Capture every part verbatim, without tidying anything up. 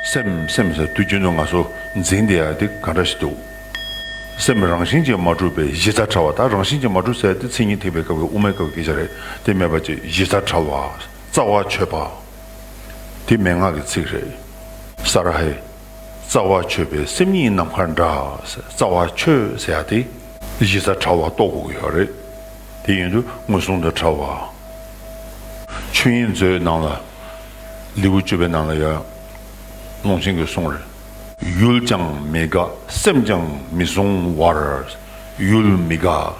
སེམས་སེམས་ཟེར་དུས་རྒྱུན་དུ་ང་ཚོ་འཛིན་བསྡད་ཡ་དེ་ག་འདྲ་ཞིག་འདུག་སེམས་རང་བཞིན་གྱིས་མ་གྲུབ་པའི་གཞི་རྩ་ཕྲ་བ། ད་རང་བཞིན་གྱིས་མ་གྲུབ་ཟེར་ཡ་དེ་མཚན་ཉིད་ཐེག་པའི་སྐབས་ཀྱི་དབུ་མའི་སྐབས་ཀྱི་སྐད་ཆ་རེད། དེ་མེད་པ་ཅིག་གཞི་རྩ་ཕྲ་བ། རྩ་བ་ཆོད་པ། དེ་མན་ངག་གི་ཚིག་རེད། ས་ར་ཧའི། རྩ་བ་ཆོད་པའི་སེམས་ཉིད་ནམ་མཁའ་འདྲ། རྩ་བ་ཆོད་ཟེར་ཡ་དེ་གཞི་རྩ་ཕྲ་བ་རྟོགས་དགོས་ཀྱི་ཡོད་རེད། དེ་ཡིན་དུས་མངོན་སུམ་དུ་ཕྲ་བ། ཆོས་དབྱིངས་མཛོད་ནང་ལ། ལེའུ་བཅུ་པའི་ནང་ལ་ཡང་ཀློང་ཆེན་གྱིས་གསུངས་རེད། ཡུལ་ཀྱང་མི་དགག་སེམས་ཀྱང་མི་གཟུང་བར། ཡུལ་མི་དགག་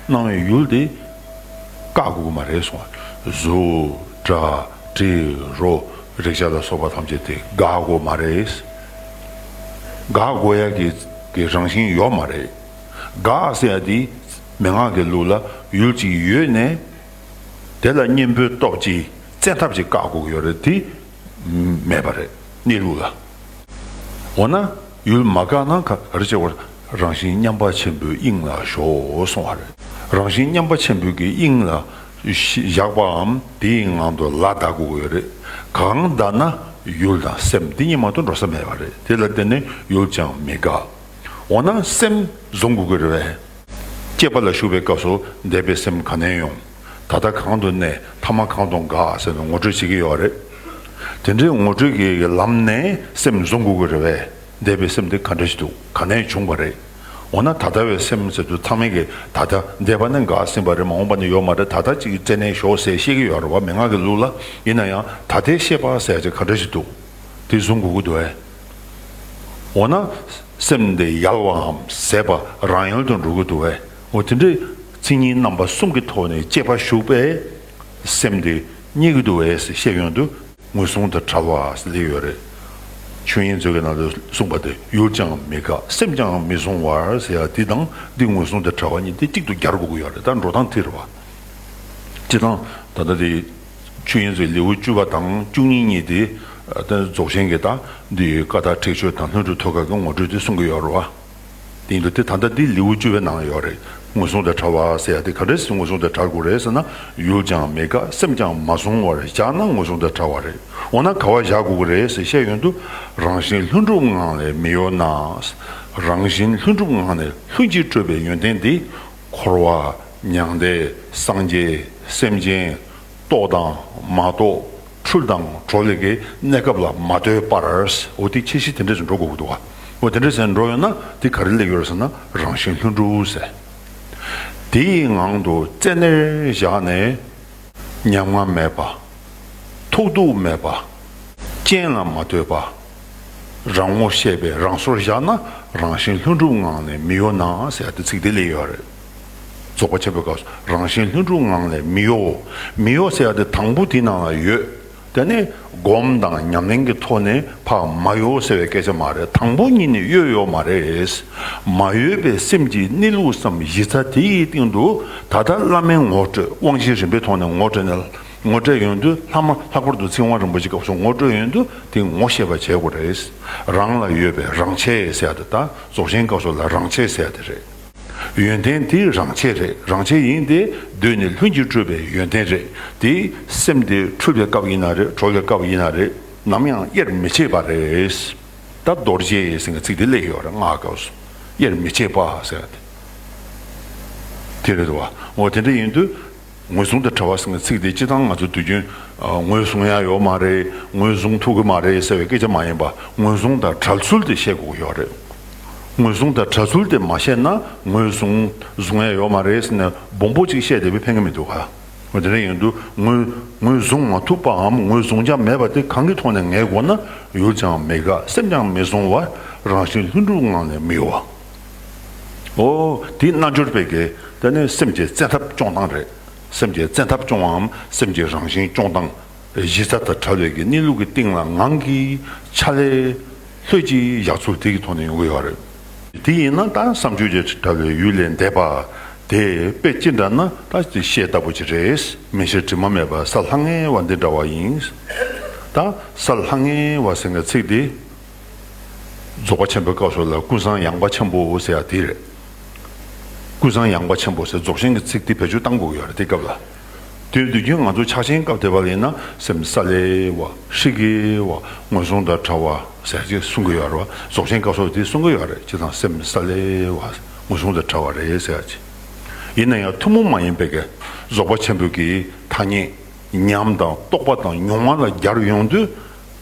སྣང་བའི་ཡུལ་དེ་བཀག་དགོས་ཀྱི་མ་རེད་གསུངས། གཟུགས་སྒྲ་དྲི་རོ་རེག་བྱ་ལ་སོགས་པ་ཐམས་ཅད་དེ་དགག་དགོས་མ་རེད། དགག་དགོས་ཡ་གི་གི་རང་བཞིན་ཡོད་མ་རེད། དགག་ཟེར་ཡ་དེ་མན་ངག་གི་ལུགས་ལ་ཡུལ་གཅིག་ཡོད་ནས། དེ་ལ་གཉེན་པོའི་སྟོབས་ཀྱིས་བཙན་ཐབས་ཀྱིས་བཀག་དགོས་ཀྱི་ཡོད་རེད། དེ་མེད་པ་རེད། གནས་ལུགས་ལ། འོ་ན་ཡུལ་མ་བཀག་ན་ག་ག་རེ་བྱེད་དགོས་རེད། རང་བཞིན་མཉམ་པ་ཆེན་པོའི་དབྱིངས་ལ་ཞོག་གསུངས་པ་རེད། རང་བཞིན་མཉམ་པ་ཆེན་པོའི་གི་དབྱིངས་ལ་བཞག་པའམ་དེའི་ངང་དུ་ལ་བཟླ་དགོས་ཀྱི་ཡོད་རེད། གང་བཟླ་ན་ཡུལ་དང་སེམས་དེ་གཉིས་མ་གཏོགས་འགྲོ་ས་མེད་པ་རེད། དེ་ལ་བརྟེན་ནས་ཡུལ་ཀྱང་མི་དགག་འོ་ན་སེམས་བཟུང་དགོས་ཀྱི་རེད་པས། སྐྱེས་པ་ལ་ཞུགས་པའི་སྐབས་སུ་འདས་པའི་སེམས་ག་ནས་ཡོང་། ད་ལྟ་གང་དུ་གནས། ཐ་མ་གང་དུ་འགག་ཟེར་ནས་ངོ་སྤྲོད་བྱེད་ཀྱི་ཡོད་རེད། དེ་འདྲའི་ངོ་སྤྲོད་ཀྱི་ལམ་ནས་སེམས་བཟུང་དགོས་ཀྱི་རེད་པས། འདས་པའི་སེམས་དེ་ག་འདྲ་ཞིག་འདུག་ག་ནས་བྱུང་བ་རེད། འོ་ན་ད་ལྟ་བའི་སེམས་ཟེར་དུས་ཚང་མས་ཀྱི་ད་ལྟ་འདས་པ་ནས་འགགས་ཟིན་པ་རེད། མ་འོངས་པ་ནས་ཡོད་མ་རེད། ད་ལྟ་གཅིག་རྩད་ནས་ཞོག་ཟེར་བཤད་ཀྱི་ཡོད་རེད་པ། མན་ངག་གི་ལུགས་ལ་ཡིན་ན་ཡང་ད་ལྟའི་ཤེས་པ་ཟེར་ཡ་ཅིག་ག་འདྲ་ཞིག་འདུག་དེ་བཟུང་དགོས་ཀྱི་འདུག་ཨེ། འོ་ན། སེམས་དེ་ཡལ་བའམ་ཟད་པ་རང་ཡལ་དུ་འགྲོ་གི་འདུག་བས། འོ་དེ་འདྲའི་མཚན་ཉིད་རྣམ་པ་གསུམ་གྱི་ཐོག་ནས་དཔྱད་པ་ཞུགས་པས། སེམས་དེ་རྙེད་ཀྱི་འདུག་བས་ཟེར་བཤད་ཡོང་དུས་མངོན་སུམ་དང་བྲལ་བ་ཟེར་ལེ་ཡོད་རེད། ཆོས་དབྱིངས་མཛོད་ཀྱི་ནང་དུ་གསུངས་པ་དེ་ཡུལ་ཀྱང་མི་དགག་སེམས་ཀྱང་མི་གཟུང་བར་ཟེར་ཡ་འདི་དང་འདི་མངོན་སུམ་དང་བྲལ་བ་གཉིས་དེ་གཅིག་ཏུ་སྦྱར་དགོས་ཀྱི་ཡོད་རེད། ད་འགྲོ་སྟངས་དེ་རེད་བ། སྤྱིར་བཏང་ད་ལྟ་དེ། ཆོས་དབྱིངས་མཛོད་ལེའུ་བཅུ་པ་དང་བཅུ་གཉིས་གཉིས་དེ། ད་རྫོགས་ཆེན་གྱི་ད་འདི་ཡི་བཀའ་རྟགས་ཁྲེགས་ཆོད་དང་ལྷུན་གྲུབ་ཐོད་རྒལ་གྱི་ངོ་སྤྲོད་དེ་གསུང་གི་ཡོད་རེད་བ། དེ་ཡིན་དུས་དེ་ད་ལྟ་འདི་ལེའུ་བཅུ་པའི་ནང་ཡོད་རེད། མངོན་སུམ་དང་བྲལ་བ་ཟེར་ཡ་དེ་ག་འདྲས་སེ་མངོན་སུམ་དང་བྲལ་དགོས་རེད་ཟེར་ན། ཡུལ་ཀྱང་མི་དགག་སེམས་ཀྱང་མ་གཟུང་བར་བཞག་ན་མངོན་སུམ་དང་བྲལ་བ་རེད། འོ་ན་ག་བ་བཞག་དགོས་ཀྱི་རེད་ཟེར་བཤད་ཡོང་དུས་རང་བཞིན་ལྷུན་གྲུབ་ངང་ལས་མི་གཡོ་ན། རང་བཞིན་ལྷུན་གྲུབ་ངང་ནས་ལྷུན་གྱིས་གྲུབ་པའི་ཡོན་ཏན་འདི། འཁོར་བ། མྱང་འདས། སངས་རྒྱས། སེམས་ཅན། རྟོགས་དང་མ་རྟོགས། འཁྲུལ་དང་གྲོལ་ལས་ཀྱི་གནས་སྐབས་ལ་མ་ལྟོས་པར། འོ་དེ་ཁྱད་གཞི་དེ་འདྲས་སུ་འགྲོ་དགོས་ཀྱི་འདུག་བ། འོ་དེ་འདྲས་སུ་འགྲོ་ཡོང་ན་དེ་ག་རེ་སླེབས་ཡོད་རེད་ཟེར་ན་རང་བཞིན་ལྷུན་གྲུབ་ཟེར། དེའི་ངང་དུ་རྩད་ནས་བཞག་ནས། ཉམ་ང་མེད་པ། ཐོགས་རྡུགས་མེད་པ། རྐྱེན་ལ་མ་ལྟོས་པ། རང་ངོ་ཤེས་པའི་རང་སོར་བཞག་ན་རང་བཞིན་ལྷུན་གྲུབ་ངང་ནས་མི་གཡོ་ན་ཟེར་ཡ་དེ་ཚིག་དེ་སླེབས་ཡོད་རེད། རྫོགས་པ་ཆེན་པོའི་སྐབས་སུ་རང་བཞིན་ལྷུན་གྲུབ་ངང་ནས་མི་གཡོ། མི་གཡོ་ཟེར་ཡ་དེ་དང་པོ་དེའི་ནང་ལ་ཡོད། དེ་ནས་སྒོམ་དང་ཉམས་ལེན་གྱི་ཐོག་ནས་ཕར་མ་གཡོ་ཟེར་བའི་སྐད་ཆ་མ་རེད། དང་པོ་ཉིད་ནས་གཡོ་ཡོད་མ་རེད། མ་གཡོས་པའི་སེམས་ཀྱི་གནས་ལུགས་སམ་གཞི་རྩ་དེ་ཡི་སྟེང་དུ་ད་ལྟ་བླ་མའི་ངོ་སྤྲོད་དབང་བཞི་རིམ་པའི་ཐོག་ནས་ངོ་སྤྲོད་ནས། ངོ་སྤྲོད་ཡོང་དུས་ལྷག་མ་ལྷག་པར་དུ་ཚིག་དབང་རིན་པོ་ཆེའི་སྐབས་སུ་ངོ་སྤྲོད་ཡོང་དུས་དེ་ངོ་ཤེས་པ་བྱེད་དགོས་རེད། རང་ལ་ཡོད་པའི་རང་ཆས་ཟེར་ཡ་དེ་དང་རྫོགས་ཆེན་སྐབས་སུ་ལ་རང་ཆས་ཟེར་ཡ་དེ་རེད། ཡོན་ཏན་དེ་རང་ཆས་རེད། རང་ཆས་ཡིན་ཏེ་གདོད་ནས་ལྷུན་གྱིས་གྲུབ་པའི་ཡོན་ཏན་རེད། དེ་སེམས་དེ་འཁྲུལ་པའི་སྐབས་ཡིན་ན་རེད། གྲོལ་བའི་སྐབས་ཡིན་ན་རེད། ནམ་ཡང་དབྱེར་མི་ཕྱེད་པ་རེད། ད་རྡོ་རྗེ་ཟེར་མཁན་ཚིག་དེ་སླེབས་ཡོད་རེད། སྔགས་སྐབས་སུ་དབྱེར་མི་ཕྱེད་པ་ཟེར་ཏེ། དེ་རེད་བ། འོ་དེ་འདྲ་ཡིན་དུས་ངོས་བཟུང་དང་བྲལ་བ་ཟེར་མཁན་ཚིག་དེ་སྤྱིར་བཏང་ང་ཚོ་དུས་རྒྱུན་ངོས་བཟུང་ཡ་ཡོད་མ་རེད། ངོས་བཟུང་ཐུབ་ཀྱི་མ་རེད་ཟེར་བའི་སྐད་ཆ་མ་ཡིན་པ་ངོས་བཟུང་དང་བྲལ་ཚུལ་དེ་བཤད་དགོས་ཀྱི་ཡོད་རེད། ངོས་བཟུང་དང་བྲལ་ཚུལ་དེ་མ་བཤད་ན་ངོས་བཟུང་བཟུང་ཡ་ཡོད་མ་རེད་ཟེར་ནས་སྦོམ་པོ་ཅིག་བཤད་བསྡད་པས་ཕན་གྱི་མི་འདུག་ག་འོ་དེ་འདྲ་ཡིན་དུས་ངོས་ངོས་བཟུང་མ་ཐུབ་པའམ་ངོས་བཟུང་བྱ་མེད་པ་དེ་གང་གི་ཐོག་ནས་ངེས་དགོས་ན། ཡུལ་ཀྱང་མི་དགག་སེམས་ཀྱང་མི་གཟུང་བར་རང་བཞིན་ལྷུན་གྲུབ་ངང་ནས་མི་གཡོ་བ། འོ་དེ་རྣལ་འབྱོར་པའི་གི་དེ་ནི་སེམས་ཀྱི་བཙན་ཐབས་སྐྱོང་སྟངས་རེད། སེམས་ཀྱི་བཙན་ཐབས་སྐྱོང་བའམ་སེམས་ཀྱི་རང་བཞིན་སྐྱོང་སྟངས། གཞི་རྩ་དང་བྲལ་བའི་གི་གནས་ལུགས་ཀྱི་སྟེང་ལ་ངང་གིས་ཕྱག་ལས་ལྷོད་ཀྱིས་བཞག་ཚུལ་དེ་གི་ཐོག་ནས་ཡོང་གི་ཡོད་རེད། དེ་ཡིན་ན་ད་བསམ་བརྗོད་ཀྱི་བྲལ་བའི་ཡུལ་ལས་འདས་པ་དེ་དཔེ་ཅི་འདྲ་ན་ད་དེ་ཤེལ་ལྟ་བུ་ཅིག་རེད། མེ་ཤེལ་དྲི་མ་མེད་པ་གསལ་ལྷང་ངེ་བ་འདི་འདྲ་བ་ཡིན། ད་གསལ་ལྷང་ངེ་བ་ཟེར་མཁན་ཚིག་དེ། རྫོགས་པ་ཆེན་པོའི་སྐབས་སུ་ལ་ཀུན་བཟང་ཡངས་པ་ཆེན་པོ་ཟེར་ཡ་དེ་རེད། ཀུན་བཟང་ཡངས་པ་ཆེན་པོ་ཟེར་རྫོགས་ཆེན་གྱི་ཚིག་དེ་བེད་སྤྱོད་བཏང་དགོས་ཀྱི་ཡོད་རེད་དེ་སྐབས་ལ། དེ་དུས་རྒྱུན་ང་ཚོ་ཕྱག་ཆེན་སྐབས་དེ་བ་ལ་ཡིན་ན་སེམས་ས་ལེ་བ་ཧྲིག་གེ་བ་ངོས་བཟུང་དང་བྲལ་བ་ཟེར་ཅིག་གསུང་གི་ཡོད་རེད་བ། རྫོགས་ཆེན་སྐབས་སུ་དེ་གསུང་གི་ཡོད་རེད། སྤྱིར་བཏང་སེམས་ས་ལེ་བ་ངོས་བཟུང་དང་བྲལ་བ་རེད་ཟེར་ཅིག་ཡིན་ན་ཡང་ཐུན་མོང་མ་ཡིན་པའི་གི་རྫོགས་པ་ཆེན་པོའི་གི་ཐ་སྙད་ཉམས་དང་རྟོགས་པ་དང་མྱོང་བ་ལ་སྦྱར་ཡོང་དུས།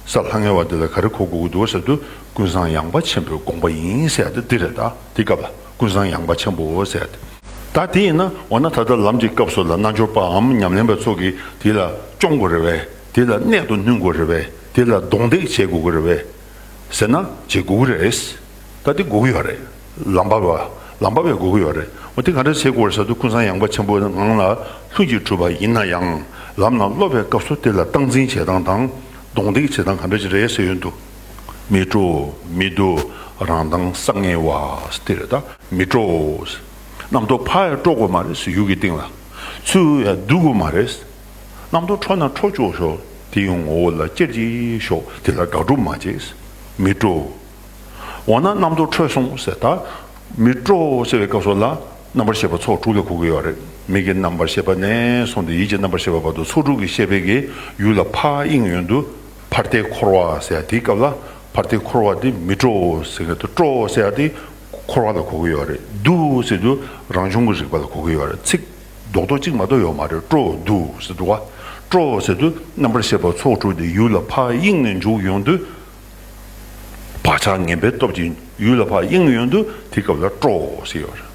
ས་ལྷ་ལྔའི་བར་འདི་ལ་ག་རེ་གོ་དགོས་ཀྱི་འདུག་ཟེར་དུས་ཀུན་བཟང་ཡངས་པ་ཆེན་པོའི་དགོངས་པ་ཡིན་ཟེར་ཡ་དེ་འདི་རེད། ད་དེ་སྐབས་ལ་ཀུན་བཟང་ཡངས་པ་ཆེན་པོ་ཟེར་ཡ་དེ། ད་དེ་ཡིན་ན་འོ་ན་ད་ལྟ་ལམ་གྱི་སྐབས་སུ་ལ་རྣལ་འབྱོར་པའམ་ཉམས་ལེན་པ་ཚོ་གིས་དེ་ལ་སྐྱོང་དགོས་རེད་བས། དེ་ལ་གནད་དུ་བསྣུན་དགོས་རེད་བས། དེ་ལ་གདོང་འདེགས་བྱེད་དགོས་ཀྱི་རེད་བས་ཟེར་ན་བྱེད་དགོས་ཀྱི་རེད། ད་དེ་དགོས་ཀྱི་ཡོད་རེད། ལམ་པ་བ་ལམ་པ་བས་དགོས་ཀྱི་ཡོད་རེད། འོ་དེ་ག་འདྲ་བྱེད་དགོས་རེད་ཟེར་དུས་ཀུན་བཟང་ཡངས་པ་ཆེན་པོའི་ངང་ལ་ལྷུན་གྱིས་གྲུབ་པ་ཡིན་ན་ཡང་ལམ་ལ་སློབ་པའི་སྐབས་སུ་དེ་ལ་སྟངས་འཛིན་བྱེད་སྟངས་དང་། གདོང་འདེགས་བྱེད་སྟངས་ག་འདྲ་ཅིག་རེད་ཟེར་ཡོང་དུས། མི་སྤྲོ། མི་སྡུག་རང་མདངས་གསང་ངེ་བ་དེ་རེད། ད་མི་སྤྲོ། རྣམ་རྟོག་ཕར་ཡང་སྤྲོ་དགོས་མ་རེད་ཟེར། ཡུལ་གྱི་སྟེང་ལ་ཚུར་ཡང་སྡུག་དགོས་མ་རེད། རྣམ་རྟོག་འཕྲོ་ན་འཕྲོ་བཅུག་ཞོག་དེ་ཡི་ངོ་བོ་ལ་ཅེར་གྱིས་ཞོག་དེ་ལ་དགག་སྒྲུབ་མ་བྱེད། མི་སྤྲོ། འོ་ན་རྣམ་རྟོག་འཕྲོས་སོང་ཟེར། ད་མི་སྤྲོ་ཟེར་བའི་སྐབས་སུ་ལ་རྣམ་པར་ཤེས་པ་ཚོགས་དྲུག་ལ་གོ་གི་ཡོད་རེད། མིག་གི་རྣམ་པར་ཤེས་པ་ནས་བཟུང་སྟེ་ཡིད་ཀྱི་རྣམ་པར་ཤེས་པ་བར་དུ་ཚོགས་དྲུག་གི་ཤེས་པའི་གི་ཡུལ་ལ་ཕར་གཡེང་ཡོང་དུས་ཕར་ལྟའི་འཁོར་བ་ཟེར་ཡ་དེའི་སྐབས་ལ་ཕར་ལྟའི་འཁོར་བ་དེ་མི་སྤྲོ་ཟེར་གི་འདུག་སྤྲོ་ཟེར་ཡ་དེ་འཁོར་བ་ལ་གོ་གི་ཡོད་རེད། སྡུག་ཟེར་དུས་རང་བྱུང་གི་རིག་པ་ལ་གོ་གི་ཡོད་རེད། ཚིག་རྡོག་རྡོག་གཅིག་མ་གཏོགས་ཡོད་མ་རེད། སྤྲོ་སྡུག་ཟེར་འདུག་བ། སྤྲོ་ཟེར་དུས་རྣམ་པར་ཤེས་པ་ཚོགས་དྲུག་དེ་ཡུལ་ལ་ཕར་གཡེང་ནས་འཇུག་ཡོང་དུས། བག་ཆགས་ངན་པའི་སྟོབས་ཀྱིས་ཡུལ་ལ་ཕར་གཡེང་ཡོང་དུས་དེ་སྐབས་ལ་སྤྲོ་ཟེར་ཡོད་རེད།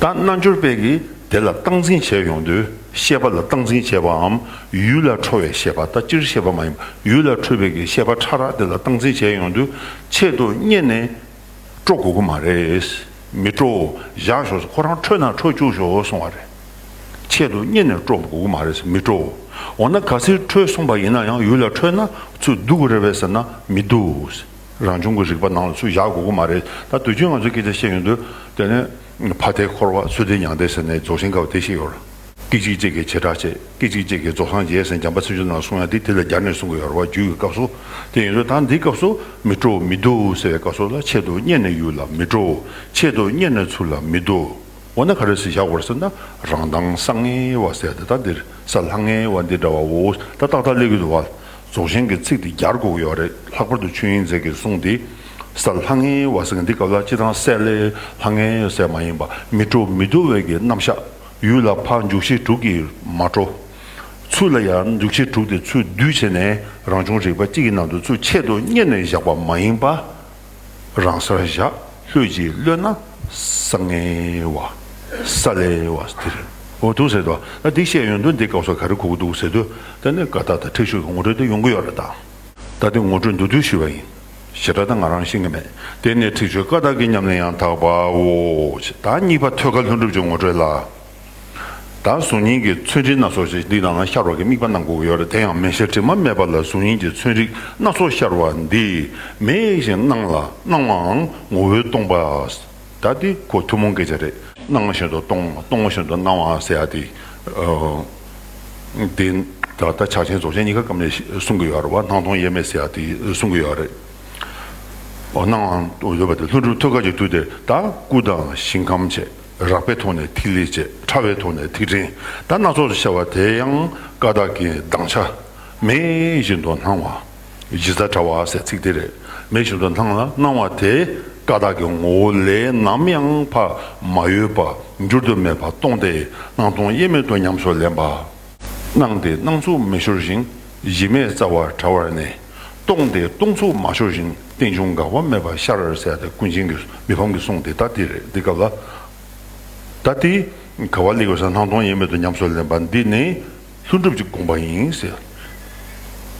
ད་རྣལ་འབྱོར་པས་ཀྱིས་དེ་ལ་སྟངས་འཛིན་བྱས་ཡོང་དུས་ཤེས་པ་ལ་སྟངས་འཛིན་བྱས་པའམ་ཡུལ་ལ་འཕྲོ་བའི་ཤེས་པ། ད་སྤྱིར་ཤེས་པ་མ་ཡིན་པ་ཡུལ་ལ་འཕྲོ་བའི་གི་ཤེས་པ་ཕྲ་རགས་དེ་ལ་སྟངས་འཛིན་བྱས་ཡོང་དུས་ཆེད་དུ་གཉེར་ནས་སྤྲོ་དགོས་ཀྱི་མ་རེད། མི་སྤྲོ། བཞག་ཞོག་ཁོ་རང་འཕྲོ་ན་འཕྲོ་བཅུག་ཞོག་གསུང་བ་རེད། ཆེད་དུ་གཉེར་ནས་སྤྲོ་དགོས་ཀྱི་མ་རེད། མི་སྤྲོ། འོ་ན་གལ་སྲིད་འཕྲོས་སོང་པ་ཡིན་ན་ཡང་ཡུལ་ལ་འཕྲོས་ན་ཚུར་སྡུག་གི་རེད་པས་ཟེར་ན་མི་སྡུག་རང་བྱུང་གི་རིག་པ་ནང་ལ་ཚུར་བཞག་དགོས་ཀྱི་མ་རེད། ད་དུས་རྒྱུན་ང་ཚོས་སྐད་ཆ་བཤད་ཡོང་དུས་དེ་ནས་ཕར་ལྟའི་འཁོར་བ་ཚུར་ལྟའི་མྱང་འདས་ཟེར་ནས་རྫོགས་ཆེན་སྐབས་དེ་བཤད་ཡོད་རེད། སྐད་ཅིག་གཅིག་གིས་བྱེ་བྲག་བྱེད། སྐད་ཅིག་གཅིག་གིས་རྫོགས་སངས་རྒྱས་ཟེར་འཇམ་དཔལ་ཚུལ་འཆོས་ནང་གསུང་ཡ་དེ་དེ་ལ་སྦྱར་ནས་གསུང་གི་ཡོད་རེད་བ། རྒྱུད་ཀྱི་སྐབས་སུ། དེ་ཡིན་དུས་ད་འདི་སྐབས་སུ་མི་སྤྲོ་མི་སྡུག་ཟེར་བའི་སྐབས་སུ་ལ་ཆེད་དུ་གཉེར་ནས་ཡུལ་ལ་མི་སྤྲོ། ཆེད་དུ་གཉེར་ནས་ཚུར་ལ་མི་སྡུག་འོ་ན་ག་རེ་ཟེར་བཞག་པར་ཟེར་ན་རང་མདངས་གསང་ངེ་བ་ཟེར་ཏེ། ད་འདིར་ས་ལྷང་ངེ་བ་འདི་འདྲ་བའོ། ད་ཏག་ཏག་སླེབས་ཀྱི་འདུག་བ། རྫོགས་ཆེན་གྱི་ཚིག་འདི་རྒྱར་དགོས་ཀྱི་ཡོད་རེད། ལྷག་པར་དུ་ཆོས་དབྱིངས་མཛོད་ཀྱི་གསུང་འདི། ས་ལྷང་ངེ་བ་ཟེར་མཁན་འདི་སྐབས་ལ་སྤྱིར་བཏང་སའི་ལྷང་ངེ་ཟེར་མ་ཡིན་པ་མི་སྤྲོ་མི་སྡུག་པའི་གི་རྣམ་གཞག་ཡུལ་ལ་ཕར་འཇུག་བྱེད་དྲུག་གིས་མ་སྤྲོ། ཚུར་ལ་ཡང་འཇུག་བྱེད་དྲུག་དེ་ཚུར་བསྡུས་བྱས་ནས་རང་བྱུང་རིག་པ་གཅིག་གི་ནང་དུ་ཚུར་ཆེད་དུ་གཉེར་ནས་བཞག་པ་མ་ཡིན་པ། རང་སར་བཞག་ལྷོད་ཀྱིས་གློད་ན་ས་ངེ་བ། ས་ལེ་བ་དེ་རེད། འོ་འདུག་ཟེར་དོ། ད་འདི་བཤད་ཡོང་དུས་འདི་སྐབས་སུ་ག་རེ་གོ་གི་འདུག་ཟེར་དུས་དེ་ནི་ཀ་དག་དང་ཁྲེགས་ཆོད་ཀྱི་ངོ་སྤྲོད་དེ་ཡོང་གི་ཡོད་རེད་ད། ད་དེ་ངོ་སྤྲོད་མདོར་བསྡུས་ཞུས་པ་ཡིན། ཞེ་དྲག་ད་ང་རང་ཤེས་ཀྱི་མེད། དེ་ནས་ཁྲེགས་ཆོད་ཀ་དག་གི་ཉམས་ལེན་ཡང་དག་པའོ། ད་གཉིས་པ་ཐོད་རྒལ་ལྷུན་གྲུབ་ཀྱི་ངོ་སྤྲོད་ལ། ད་གཟུགས་བརྙན་གྱི་ཚོན་རིས་སྣ་ཚོགས་ཤིག་འདི་ནང་ན་ཤར་བ་གི་དམིགས་པ་གནང་དགོས་ཀྱི་ཡོད་རེད། དེ་ཡང་མེ་ཤ་དྲི་མ་མེད་པ་ལ་གཟུགས་བརྙན་གྱི་ཚོན་རིས་སྣ་ཚོགས་ཤར་བ་འདི་མེད་བཞིན་སྣང་ལ་སྣང་བའང་ངོ་བོས་སྟོང་པ། ད་འདི་ཁོ་ཐུན་མོང་སྐད་ཆ་རེད། སྣང་བ་བཞིན་དུ་སྟོང་། སྟོང་བ་བཞིན་དུ་སྣང་བ་ཟེར་ཡ་དེ། ཨ། དེ་ད་ལྟ་ཕྱག་ཆེན་རྫོགས་ཆེན་གཉིས་ཀ་སྐབས་ནས་གསུང་གི་ཡོད་རེད་བ། སྣང་སྟོང་དབྱེར་མེད་ཟེར་ཡ་དེ་གསུང་གི་ཡོད་རེད། འོ་སྣང་བ་ཡོད་པ་དེ་ལྷུན་གྲུབ་ཐོད་རྒལ་གྱི་དུས་དེ་ད་སྐུ་དང་ཞིང་ཁམས་བྱས། རགས་པའི་ཐོག་ནས་ཐིག་ལེ་བྱས། ཕྲ་བའི་ཐོག་ནས་ཐིག་ཕྲན། ད་སྣ་ཚོགས་སུ་ཤར་བ་དེ་ཡང་ཀ་དག་གི་གདངས་ཆ། མེད་བཞིན་དུ་སྣང་བ། གཞི་རྩ་བྲལ་བ་ཟེར་ཚིག་དེ་རེད། མེད་བཞིན་དུ་སྣང་ལ་སྣང་བ་དེ་ཀ་དག་གི་ངོ་བོ་ལས་ནམ་ཡང་ཕར་མ་གཡོས་པ་འགྱུར་དུ་མེད་པར་སྟོང་སྟེ་སྣང་སྟོང་དབྱེར་མེད་དུ་ཉམས་སུ་ལེན་པ། སྣང་སྟེ་སྣང་ཚུགས་མི་ཤོར་ཞིང་། གཞི་མེད་རྩ་བ་བྲལ་བར་གནས། སྟོང་སྟེ་སྟོང་ཚུགས་མ་ཤོར་ཞིང་། རྟེན་འབྱུང་འགག་པ་མེད་པར་ཤར་ཟེར་ཏེ་ཀུན་མཁྱེན་གྱི་མི་ཕམ་གྱི་གསུང་དེ་ད་དེ་རེད། འདི་སྐབས་ལ། ད་དེ་ག་བ་སླེབས་ཡོད་ཟེར་སྣང་སྟོང་དབྱེར་མེད་དུ་ཉམས་སུ་ལེན་པ་འདི་ནི་ལྷུན་གྲུབ་ཀྱི་དགོངས་པ་ཡིན་ཟེར།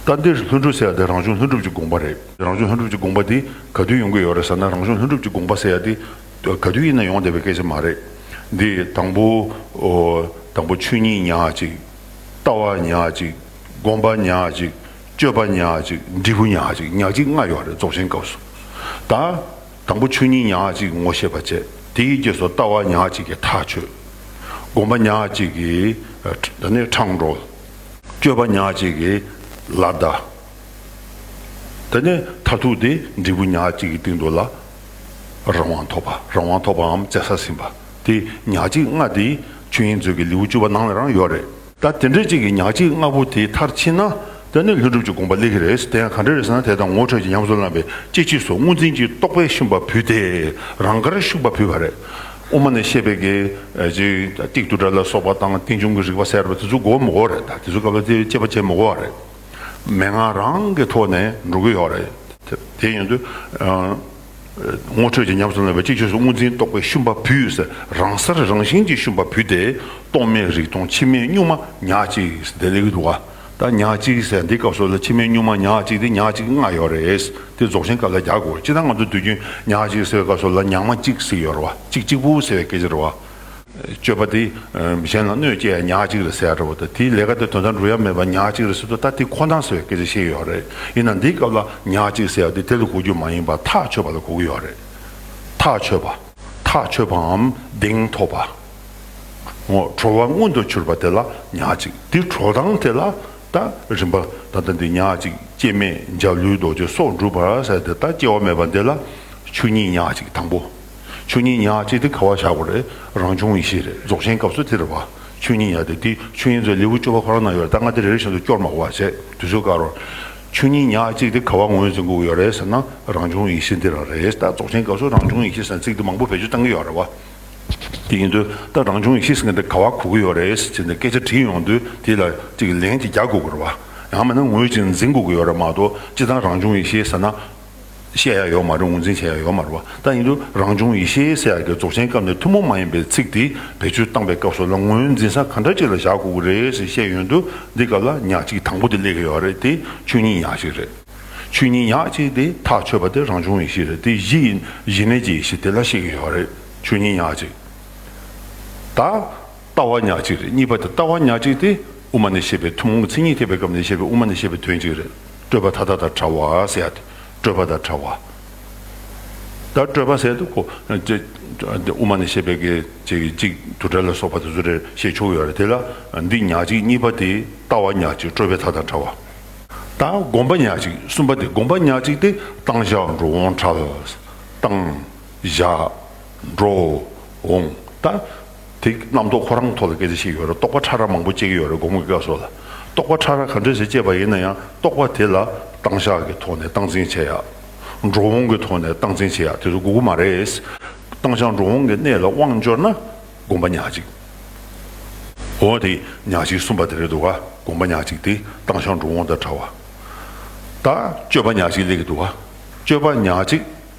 ད་འདིར་ལྷུན་གྲུབ་ཟེར་ཡ་དེ་རང་བྱུང་ལྷུན་གྲུབ་ཀྱི་དགོངས་པ་རེད། རང་བྱུང་ལྷུན་གྲུབ་ཀྱི་དགོངས་པ་འདི་ག་དུས་ཡོང་གི་ཡོད་རེད་ཟེར་ན། རང་བྱུང་ལྷུན་གྲུབ་ཀྱི་དགོངས་པ་ཟེར་ཡ་འདི་ག་དུས་ཡིན་ན་ཡོང་བསྡད་པའི་སྐད་ཆ་མ་རེད། འདི་དང་པོ། ཨོ། དང་པོ་ཆོས་ཉིད་ཉག་གཅིག་ལྟ་བ་ཉག་གཅིག་སྒོམ་པ་ཉག་གཅིག་སྤྱོད་པ་ཉག་གཅིག་འབྲས་བུ་ཉག་གཅིག་ཉག་གཅིག་ལྔ་ཡོད་རེད། རྫོགས་ཆེན་སྐབས་སུ། ད་དང་པོ་ཆོས་ཉིད་ཉག་གཅིག་ངོ་ཤེས་པ་བྱས། དེའི་རྗེས་སུ་ལྟ་བ་ཉག་གཅིག་གིས་ཐག་ཆོད། སྒོམ་པ་ཉག་གཅིག་གིས་ཨ་ད་ནི་འཕྲང་སྒྲོལ། སྤྱོད་པ་ཉག་གཅིག་གིས་ལ་བཟླ། དེ་ནས་མཐར་ཐུག་དེ་འབྲས་བུ་ཉག་གཅིག་གི་སྟེང་དུ་ལ་རང་དབང་ཐོབ་པ། རང་དབང་ཐོབ་པའམ་བཙན་ས་ཟིན་པ། དེ་ཉག་གཅིག་ལྔ་དེ་ཆོས་དབྱིངས་མཛོད་ཀྱི་ལེའུ་བཅུ་པ་ནང་ལ་རང་ཡོད་རེད། ད་དེ་འདྲ་ཅིག་གི་ཉག་གཅིག་ལྔ་པོ་དེ་མཐར་ཕྱིན་ན། དེ་ནི་ལྷུན་གྲུབ་ཀྱི་དགོངས་པ་སླེབས་ཀྱི་རེད། དེ་ཡང་ག་འདྲ་རེད་ཟེར་ན། དེ་དང་ངོ་འཕྲོད་ཀྱི་ཉམས་སུ་བླངས་པའི་སྤྱི་ཆོས་སུ་དངོས་འཛིན་གྱི་རྟོག་པས་ཤུགས་པ་བུད་དེ། རང་དགར་ཤུགས་པ་བུད་པ་རེད། དབུ་མ་ནས་བཤད་པའི་གི་ཨ་ཅིག་ཏིག་ཏུ་ཏྲ་ལ་སོགས་པ་དང་རྟེན་འབྱུང་གི་རིགས་པ་ཟེར་བ་དེ་ཚོ་དགོས་མི་དགོས་རེད། ད་དེ་ཚོ་སྐབས་ལ་དེ་དཔྱད་པ་བྱེད་མི་དགོས་པ་རེད། མན་ངག་རང་གི་ཐོག་ནས་འགྲོ་གི་ཡོད་རེད། དེ་དེ་ཡིན་དུས་ཨ། ངོ་འཕྲོད་ཀྱི་ཉམས་སུ་བླངས་པའི་སྤྱི་ཆོས་སུ་དངོས་འཛིན་རྟོག་པས་ཤུགས་པ་བུད་ཟེར། རང་སར་རང་བཞིན་གྱིས་ཤུགས་པ་བུད་དེ། རྟོག་མེད་རིག་སྟོང་འཆི་མེད་གཉུག་མ་ཉག་གཅིག་ཟེར་དེ་སླེབས་ཀྱི་འདུག་ག་ད་ཉག་གཅིག་ཟེར་འདི་སྐབས་སུ་ལ་འཆི་མེད་གཉུག་མ་ཉག་གཅིག་དེ་ཉག་གཅིག་ལྔ་ཡོད་རེད། དེ་རྫོགས་ཆེན་སྐབས་ལ་རྒྱག་དགོས། སྤྱིར་བཏང་ང་ཚོ་དུས་རྒྱུན་ཉག་གཅིག་ཟེར་བའི་སྐབས་སུ་ལ་ཉག་མ་གཅིག་ཟེར་ཡོད་རེད་བ། གཅིག་གཅིག་པུ་ཟེར་བའི་སྐད་ཆ་རེད་བ། སྤྱོད་པ་དེ་གཞན་ལ་གནོད་སྐྱེལ་ཡ་ཉག་གཅིག་རེད་ཟེར་ཡ་འདྲ་བོ་དང་། དེའི་ལས་ཀ་དེ་དོན་དག་འགྲུབ་ཡ་མེད་པ་ཉག་གཅིག་རེད་ཟེར་དུས། ད་དེ་ཁོ་ན་ཟེར་བའི་སྐད་ཆ་བཤད་ཡོད་རེད། ཡིན་ན་འདིའི་སྐབས་ལ་ཉག་གཅིག་ཟེར་ཡ་དེ་དེ་ལ་གོ་རྒྱུ་མ་ཡིན་པ་ཐག་ཆོད་པ་ལ་གོ་གི་ཡོད་རེད། ཐག་ཆོད་པ། ཐག་ཆོད་པའམ་གདེང་ཐོབ་པ། འོ། གྲོལ་བ་མངོན་དུ་གྱུར་པ་དེ་ལ་ཉག་གཅིག་དེ་གྲོལ་སྟངས་དེ་ལ་ད་རིམ་པ་ད་ལྟ་འདི་ཉག་གཅིག་སྐྱེ་མེད་འཇའ་ལུས་རྡོ་རྗེ་སོགས་འགྲུབ་པ་ཟེར་ཏེ། ད་སྐྱེ་བ་མེད་པ་འདི་ལ་ཆོས་ཉིད་ཉག་གཅིག་དང་པོ། ཆོས་ཉིད་ཉག་གཅིག་དེ་ག་བ་བཞག་དགོས་རེད། རང་བྱུང་ཡེ་ཤེས་རེད། རྫོགས་ཆེན་སྐབས་སུ་དེ་རེད་བ། ཆོས་ཉིད་ཉག་དེ་དེ་ཆོས་དབྱིངས་མཛོད་ལེའུ་བཅུ་པ་ཁོ་རང་ན་ཡོད་རེད། ད་ང་དེ་རེ་རེ་བཞིན་དུ་སྐྱོར་མ་དགོས་པ་བྱས། དུས་ཚོད་བཀག་རོགས། ཆོས་ཉིད་ཉག་གཅིག་དེ་ག་བ་ངོས་འཛིན་དགོས་ཀྱི་ཡོད་རེད་ཟེར་ན། རང་བྱུང་ཡེ་ཤེས་འདི་རང་རེད། ད་རྫོགས་ཆེན་སྐབས་སུ་རང་བྱུང་ཡེ་ཤེས་ཟེར་ཚིག་དེ་མང་པོ་བེད་སྤྱོད་བཏང་གི་ཡོད་རེད་བ། དེ་ཡིན་དུས་ད་རང་བྱུང་ཡེ་ཤེས་ཟེར་མཁན་དེ་ག་བ་གོ་གི་ཡོད་རེད་ཟེར་ནས་སྐད་ཆ་དྲིས་ཡོང་དུས། དེ་ལ་ཅིག་ལན་ཅིག་རྒྱག་དགོས་ཀྱི་རེད་བ། ཡང་མིན་ན་ངོས་ཅིག་འཛིན་དགོས་ཀྱི་ཡོད་རེད་མ་གཏོགས། སྤྱིར་བཏང་རང་བྱུང་ཡེ་ཤེས་ཟེར་ན་བཤད་ཡ་ཡོད་མ་རེད། ངོས་འཛིན་བྱེད་ཡ་ཡོད་མ་རེད་བ། ད་ཡིན་དུས་རང་བྱུང་ཡེ་ཤེས་ཟེར་ཡ་གི་རྫོགས་ཆེན་སྐབས་ནས་ཐུན་མོང་མ་ཡིན་པའི་ཚིག་དེ་བེད་སྤྱོད་བཏང་པའི་སྐབས་སུ་ལ་ངོས་འཛིན་ས་ག་འདྲ་ཅིག་ལ་བཞག་དགོས་ཀྱི་རེད་ཟེར་བཤད་ཡོང་དུས། འདི་སྐབས་ལ་ཉག་གཅིག་དང་པོ་དེ་སླེབས་ཀྱི་ཡོད་རེད། དེ་ཆོས་ཉིད་ཉག་གཅིག་རེད། ཆོས་ཉིད་ཉག་གཅིག་དེ་ཐག་ཆོད་པ་དེ་རང་བྱུང་ཡེ་ཤེས་རེད། དེ་གཞི་ཡིན། གཞི་གནས་ཀྱི་ཡེ་ཤེས་དེ་ལ་བཤད་ཀྱི་ཡོད་རེད། ཆོས་ཉིད་ཉག་གཅིག་ད་ལྟ་བ་ཉག་གཅིག་རེད། གཉིས་པ་དེ་ལྟ་བ་ཉག་གཅིག་དེ་དབུ་མ་ནས་བཤད་པའི་ཐུན་མོང་གི་མཚན་ཉིད་ཐེག་པའི་སྐབས་ནས་བཤད་པའི་དབུ་མ་ནས་བཤད་པའི་དོན་གཅིག་རེད། སྤྲོས་པ་མཐའ་དག་དང་བྲལ་བ་ཟེར་ཡ་དེ། སྤྲོས་པ་དང་བྲལ་བ། ད་སྤྲོས་པ་ཟེར་དུས་ཁོ་ཅེ། དབུ་མ་ནས་བཤད་པའི་གི་ཅིག་ཅིག་ཏུ་ཏྲ་ལ་སོགས་པ་དེ་ཚོ་རེ་བཤད་ཆོག་ཡོད་རེད། དེ་ལ་འདི་ཉག་གཅིག་གཉིས་པ་དེ་ལྟ་བ་ཉག་གཅིག་སྤྲོས་པའི་མཐའ་དག་དང་བྲལ་བ། ད་སྒོམ་པ་ཉག་གཅིག་གསུམ་པ་དེ། སྒོམ་པ་ཉག་གཅིག་དེ་བཏང་བཞག་འགྲོ་འོང་བྲལ། བཏང་། བཞག་འགྲོ། འོང་། ད་དེ་རྣམ་རྟོག་ཁོ་རང་ཐོག་ལ་སྐད་ཆ་བཤད་ཡོད་རེད། རྟོག་པ་ཕྲ་རགས་མང་པོ་སྐྱེ་གི་ཡོད་རེད། སྒོམ་གྱི་སྐབས་སུ་ལ་རྟོག་པ་ཕྲ་རགས་ག་འདྲས་ཞིག་སྐྱེས་པ་ཡིན་ན་ཡང་། རྟོག་པ་དེ་ལ་བཏང་བཞག་གི་ཐོག་ནས་སྟངས་འཛིན་བྱེད་ཡ། འགྲོ་འོང་གི་ཐོག་ནས་སྟངས་འཛིན་བྱེད་ཡ་དེ་ཚོ་དགོས་ཀྱི་མ་རེད། བཏང་བཞག་འགྲོ་འོང་གི་གནས་ལ་དབང་འབྱོར་ན་སྒོམ་པ་ཉག་གཅིག་འོ་དེ་ཉག་གཅིག་གསུམ་པ་དེ་རེད་འདུག་ག་སྒོམ་པ་ཉག་གཅིག་དེ་བཏང་བཞག་འགྲོ་འོང་དང་བྲལ་བ། ད་སྤྱོད་པ་ཉག་གཅིག་སླེབས་ཀྱི་འདུག་ག་སྤྱོད་པ་ཉག་གཅིག་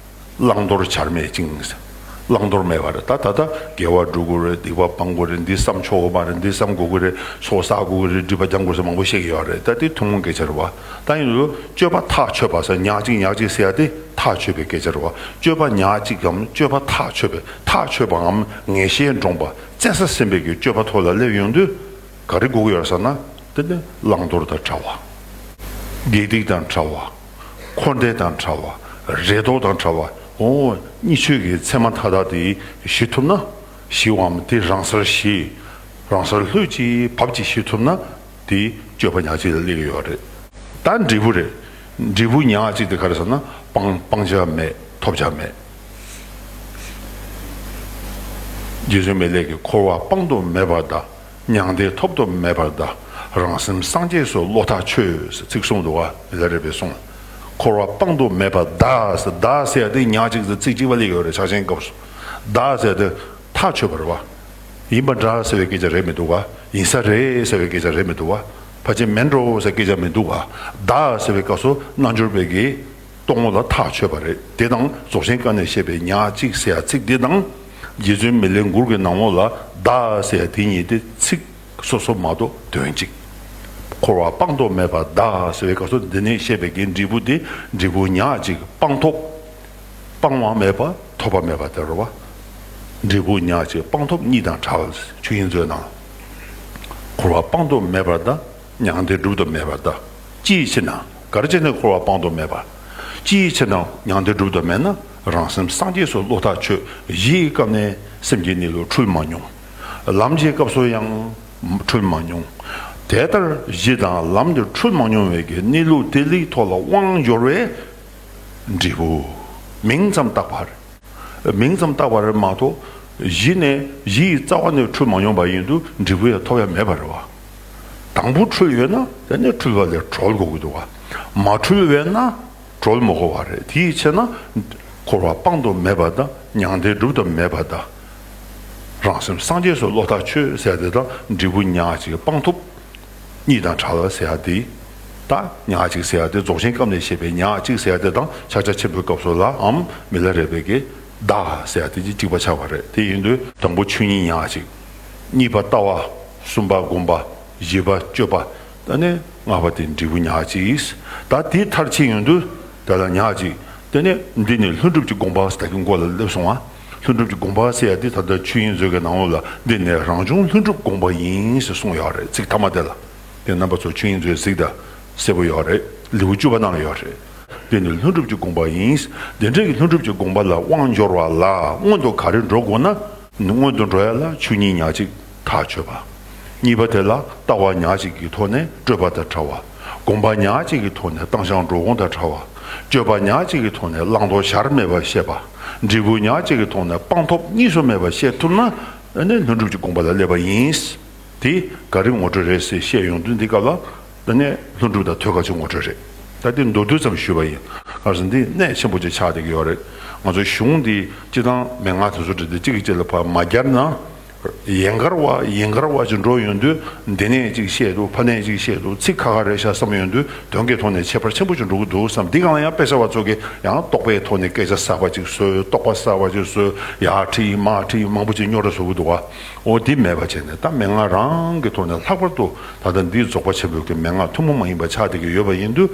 བླང་དོར་བྱར་མེད་ཅིང་། བླང་དོར་མེད་པ་རེད། ད་ད་ལྟ་དགེ་བ་སྒྲུབ་དགོས་རེད། སྡིག་པ་སྤང་དགོས་རེད། འདི་བསམ་ཆོག་གི་མ་རེད། འདི་བསམ་དགོས་ཀྱི་རེད། ཚོགས་བསགས་དགོས་ཀྱི་རེད། སྒྲིབ་པ་སྦྱང་དགོས་ཟེར་མང་པོ་བཤད་ཀྱི་ཡོད་རེད། ད་དེ་ཐུན་མོང་སྐད་ཆ་རེད་བ། ད་ཡིན་ལུགས་སྤྱོད་པ་ཐག་ཆོད་པ་ཟེར། ཉག་གཅིག་ཉག་གཅིག་ཟེར་ཡ་དེ་ཐག་ཆོད་པའི་སྐད་ཆ་རེད་བ། སྤྱོད་པ་ཉག་གཅིག་གམ་སྤྱོད་པ་ཐག་ཆོད་པའི། ཐག་ཆོད་པའམ་ངེས་ཤེས་འདྲོངས་པ། བཙན་ས་ཟིན་པའི་གི་སྤྱོད་པ་ཐོག་ལ་སླེབས་ཡོང་དུས་ག་རེ་དགོས་ཀྱི་ཡོད་རེད་ཟེར་ན། དེ་ནི་བླང་དོར་དང་བྲལ་བ། དགེ་སྡིག་དང་བྲལ་བ། འཁོར་འདས་དང་བྲལ་བ། རེ་དོགས་དང་བྲལ་བ། འོ། གཉིས་ཆོས་ཀྱི་མཚན་མ་མཐའ་དག་དེ་ཞི་ཐུབ་ན། ཞི་བའམ་དེ་རང་སར་ཞི། རང་སར་ལྷོད་ཀྱིས་བབ་ཀྱིས་ཞི་ཐུབ་ན། དེ་སྤྱོད་པ་ཉག་གཅིག་ལ་སླེབས་ཀྱི་ཡོད་རེད། ད་འབྲས་བུ་རེད། འབྲས་བུ་ཉག་གཅིག་དེ་ག་རེ་ཟེར་ན། སྤང་སྤང་བྱ་མེད། ཐོབ་བྱ་མེད། རྗེ་བཙུན་མི་ལས་ཀྱིས་འཁོར་བ་སྤང་དུ་མེད་པར་གདའ། མྱང་འདས་ཐོབ་ཏུ་མེད་པར་གདའ། རང་སེམས་སངས་རྒྱས་སུ་བློ་ཐག་ཆོད། ཚིག་གསུངས་འདུག་ག་མི་ལ་རས་པའི་གསུང་། འཁོར་བ་སྤང་དུ་མེད་པར་གདའ་ཟེར། གདའ་ཟེར་ཡ་དེ་ཉག་གཅིག་ཟེར་ཚིག་གཅིག་པ་སླེབས་ཡོད་རེད། ཕྱག་ཆེན་སྐབས་སུ། གདའ་ཟེར་ཡ་དེ་ཐག་ཆོད་པ་རེད་བ། ཡིན་པ་འདྲ་ཟེར་བའི་སྐད་ཆ་རེད་མི་འདུག་ག་ཡིན་ས་རེད་ཟེར་བའི་སྐད་ཆ་རེད་མི་འདུག་ག་ཕལ་ཆེར་མིན་འགྲོ་ཟེར་སྐད་ཆ་མི་འདུག་ག་གདའ་ཟེར་བའི་སྐབས་སུ་རྣལ་འབྱོར་པའི་གི་རྟོག་ངོ་ལ་ཐག་ཆོད་པ་རེད། དེ་དང་རྫོགས་ཆེན་བཀའ་ནས་བཤད་པའི་ཉག་གཅིག་ཟེར་ཡ་ཚིག་འདི་དང་། རྗེ་བཙུན་མི་ལའི་མགུར་གྱི་ནང་ལོགས་ལ་གདའ་ཟེར་ཡ་དེ་གཉིས་དེ་ཚིག་སོ་སོ་མ་གཏོགས་དོན་གཅིག་འཁོར་བ་སྤང་དུ་མེད་པར་གདའ་ཟེར་བའི་སྐབས་སུ་འདི་ནས་བཤད་པའི་གི་འབྲས་བུ་དེ་འབྲས་བུ་ཉག་གཅིག་སྤང་ཐོབ། སྤང་བ་མེད་པ་ཐོབ་པ་མེད་པ་དེ་རེད་བ། འབྲས་བུ་ཉག་གཅིག་སྤང་ཐོབ་གཉིས་དང་བྲལ། ཆོས་དབྱིངས་མཛོད་ནང་། འཁོར་བ་སྤང་དུ་མེད་པར་གདའ། མྱང་འདས་སྒྲུབ་ཏུ་མེད་པར་གདའ། ཅིའི་ཕྱིར་ན། ག་རེ་བྱས་ནས་འཁོར་བ་སྤང་དུ་མེད་པ། ཅིའི་ཕྱིར་ན་མྱང་འདས་སྒྲུབ་ཏུ་མེད་ན། རང་སེམས་སངས་རྒྱས་སུ་བློ་ཐག་ཆོད། གཞིའི་སྐབས་ནས་སེམས་ཀྱི་གནས་ལུགས་འཁྲུལ་མ་མྱོང་། ལམ་གྱི་སྐབས་སུ་ཡང་འཁྲུལ་མ་མྱོང་། དེ་ལྟར་གཞི་དང་ལམ་དུ་འཁྲུལ་མ་མྱོང་བའི་གི་གནས་ལུགས་དེ་ལའི་ཐོག་ལ་དབང་འབྱོར་བས། འབྲས་བུ་མིང་ཙམ་བཏགས་པ་རེད། མིང་ཙམ་བཏགས་པ་རེད་མ་གཏོགས། གཞི་ནས་གཞི་ཡི་རྩ་བ་ནས་འཁྲུལ་མ་མྱོང་པ་ཡིན་དུས་འབྲས་བུ་ཡང་ཐོབ་ཡ་མེད་པ་རེད་བ། དང་པོ་འཁྲུལ་ཡོད་ན་དེ་ནས་འཁྲུལ་བ་ལས་གྲོལ་དགོས་ཀྱི་འདུག་བ། མ་འཁྲུལ་བས་ན་གྲོལ་མི་དགོས་པ་རེད། དེའི་ཕྱིར་ན་འཁོར་བ་སྤང་དུ་མེད་པ་དང་མྱང་འདས་སྒྲུབ་ཏུ་མེད་པ་དང་། རང་སེམས་སངས་རྒྱས་སུ་བློ་ཐག་ཆོད་ཟེར་ཡ་དེ་དང་འབྲས་བུ་ཉག་གཅིག་སྤང་ཐུབ། གཉིས་དང་བྲལ་བ་ཟེར་ཡ་དེ། ད་ཉག་གཅིག་ཟེར་ཡ་དེ་རྫོགས་ཆེན་སྐབས་ནས་བཤད་པའི་ཉག་གཅིག་ཟེར་ཡ་དེ་དང་ཕྱག་རྒྱ་ཆེན་པོའི་སྐབས་སུ་ལའང་མི་ལ་རས་པའི་གི་བདག་ཟེར་ཡ་དེ་གཅིག་པ་ཆགས་པ་རེད། དེ་ཡིན་དུས་དང་པོ་ཆོས་ཉིད་ཉག་གཅིག། གཉིས་པ་ལྟ་བ། གསུམ་པ་སྒོམ་པ། བཞི་པ་སྤྱོད་པ། ད་ནི་ལྔ་པ་དེ་འབྲས་བུ་ཉག་གཅིག། ད་དེའི་མཐར་ཕྱིན་ཡོང་དུས་དེ་ལ་ཉག་གཅིག། དེ་ནས་འདི་ནི་ལྷུན་གྲུབ་ཀྱི་དགོངས་པ་ཟེར་གྱི་མགོ་ལ་སླེབས་སོང་ང་། ལྷུན་གྲུབ་ཀྱི་དགོངས་པ་ཟེར་ཡ་འདི་ད་ལྟ་ཆོས་དབྱིངས་མཛོད་ཀྱི་ནང་ལོགས་ལ་འདི་ནི་རང་བྱུང་ལྷུན་གྲུབ་དགོངས་པ་ཡིན་ཞེས་གསུངས་ཡོད་རེད། ཚིག་ཐ་མ་དེ་ལ། དེ་རྣམ་པ་ཚོ་ཆོས་དབྱིངས་མཛོད་གཟིགས་དང་། གསལ་པོ་ཡོད་རེད། ལེའུ་བཅུ་པ་ནང་ལ་ཡོད་རེད། འདི་ནི་ལྷུན་གྲུབ་ཀྱི་དགོངས་པ་ཡིན། འདི་འདྲའི་ལྷུན་གྲུབ་ཀྱི་དགོངས་པ་ལ་དབང་འབྱོར་བ་ལ་སྔོན་དུ་ག་རེ་འགྲོ་དགོས་ན། སྔོན་དུ་འགྲོ་ཡ་ལ་ཆོས་ཉིད་ཉག་གཅིག་ཐག་ཆོད་པ། གཉིས་པ་དེ་ལ་ལྟ་བ་ཉག་གཅིག་གི་ཐོག་ནས་སྤྲོས་པ་དང་བྲལ་བ། སྒོམ་པ་ཉག་གཅིག་གི་ཐོག་ནས་བཏང་བཞག་འགྲོ་འོང་དང་བྲལ་བ། སྤྱོད་པ་ཉག་གཅིག་གི་ཐོག་ནས་བླང་དོར་བྱར་མེད་པར་ཤེས་པ། འབྲས་བུ་ཉག་གཅིག་གི་ཐོག་ནས་སྤང་ཐོབ་གཉིས་སུ་མེད་པར་ཤེས་ཐུབ་ན། ཨ་ནི་ལྷུན་གྲུབ་ཀྱི་དགོངས་པ་ལ་སླེབས་པ་ཡིན། དེ་ག་རེ་ངོ་སྤྲོད་རེད་ཟེར་བཤད་ཡོང་དུས་འདི་སྐབས་ལ། ད་ནས་ལྷུན་གྲུབ་དང་ཐོད་རྒལ་གྱི་ངོ་སྤྲོད་རེད། ད་དེ་མདོར་བསྡུས་ཙམ་ཞུས་པ་ཡིན། ག་རེ་ཟེར་ན་འདི་གནད་ཆེན་པོ་ཅིག་ཆགས་བསྡད་ཀྱི་ཡོད་རེད། ང་ཚོ་གཞུང་འདི་སྤྱི་བཏང་མན་ངག་དེ་ཚོ་འབྲི་དུས་གཅིག་གིས་གཅིག་ལ་ཕར་མ་སྦྱར་ན། ཡན་གར་བ་ཡན་གར་བ་ཅིག་འགྲོ་ཡོང་དུས་འདི་ནས་ཅིག་བཤད་འདུག་ཕ་ནས་ཅིག་བཤད་འདུག་ཚིག་ཁ་ཁ་རེད་ཤག་བསམ་ཡོང་དུས་དོན་གྱི་ཐོག་ནས་ཁྱད་པར་ཆེན་པོ་ཅིག་འགྲོ་གི་འདུག་བསམ། འདི་སྒང་ལ་ཡང་དཔེ་ཆ་བ་ཚོ་གིས་ཡང་རྟོག་པའི་ཐོག་ནས་སྐད་ཆ་གསར་པ་ཅིག་བཟོས། རྟོག་པ་གསར་པ་ཅིག་བཟོས། ཡར་ཁྲིད་མར་ཁྲིད་མང་པོ་ཅིག་རྙོག་དྲ་བཟོ་གི་འདུག་བ། འོ་འདི་མེད་པ་བྱས་ནས་ད་མན་ངག་རང་གི་ཐོག་ནས་ལྷག་པར་དུ་ད་ལྟ་འདི་རྫོགས་པ་ཆེན་པོའི་གི་མན་ངག་ཐུན་མོང་མ་ཡིན་པ་ཆགས་བསྡད་ཀྱི་ཡོད་པ་ཡིན་དུས།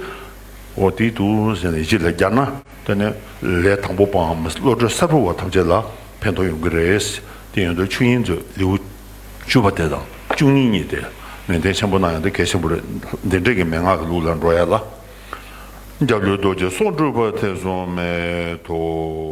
འོ་དེ་འདུག་ཟེར་ནས་ཡིད་ལ་བརྒྱབ་ན། དེ་ནས་ལས་དང་པོ་པའམ་བློ་གྲོས་གསར་བུ་བ་ཐམས་ཅད་ལ་ཕན་ཐོགས་ཡོང་གི་རེད། དེ་ཡོང་དུས་ཆོས་དབྱིངས་མཛོད་ལེའུ་བཅུ་པ་དེ་དང་བཅུ་གཉིས་གཉིས་དེ་ནན་ཏན་ཆེན་པོ་གནང་ཡོང་དུས་གལ་ཆེན་པོ་རེད། འདི་འདྲས་ཀྱི་མན་ངག་གི་ལུགས་ལ་འགྲོ་ཡ་ལ། འཇའ་ལུས་རྡོ་རྗེ་སྲོག་འགྲུབ་པ་ཐེ་ཚོམ་མེད་དོ།